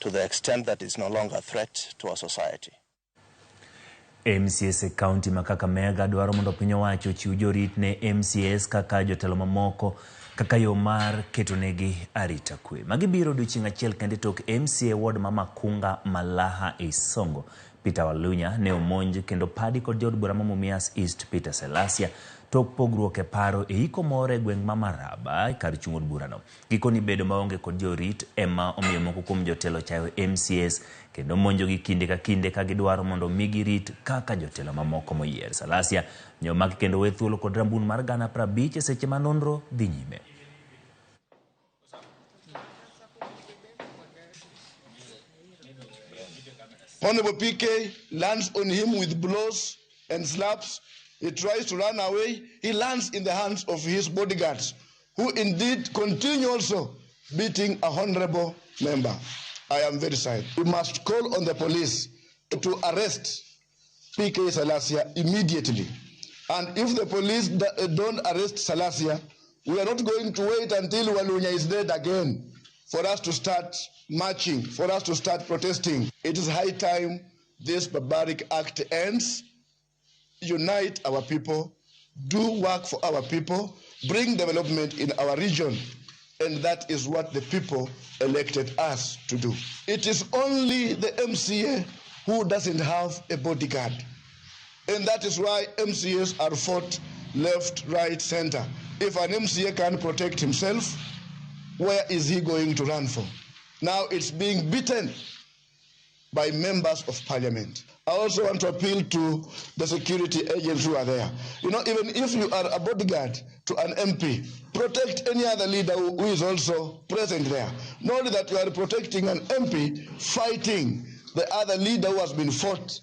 to the extent that it's no longer a threat to our society. MCAs e kaunti ma Kakamega dwaro mondo piny owacho ochiw jorit ne MCAs kaka jotelo mamoko kaka yo mar ketonegi arita kwe. Magi biro odiochieng' achiel kende tok MCA ward ma Makunga Malaha Isongo Peter Walunya ne omonj kendo padi kod jaod bura ma Mumias East Peter Salasya tok pogruok e paro e iko moro e gweng' ma Maraba kar chung' od burano. Gikoni bedo maonge kod jorit ema omiyo moko kuom jotelo chayo MCAs kendo monjogi kinde ka kinde ka gidwaro mondo omigi rit kaka jotelo mamoko moyier. Salasya ne omaki kendo owe thuolo kod rambun mar 50,000 e seche ma nonro dhi nyime. Honorable PK lands on him with blows and slaps. He tries to run away. He lands in the hands of his bodyguards, who indeed continue also beating a honorable member. I am very sad. We must call on the police to arrest PK Salasya immediately. And if the police don't arrest Salasya, we are not going to wait until Walunya is dead again for us to start marching, for us to start protesting. It is high time this barbaric act ends. Unite our people, do work for our people, bring development in our region. And that is what the people elected us to do. It is only the MCA who doesn't have a bodyguard. And that is why MCAs are fought left, right, center. If an MCA can't protect himself, where is he going to run for? Now it's being beaten by members of parliament. I also want to appeal to the security agents who are there. Even if you are a bodyguard to an MP, protect any other leader who is also present there. Not only that you are protecting an MP, fighting the other leader who has been fought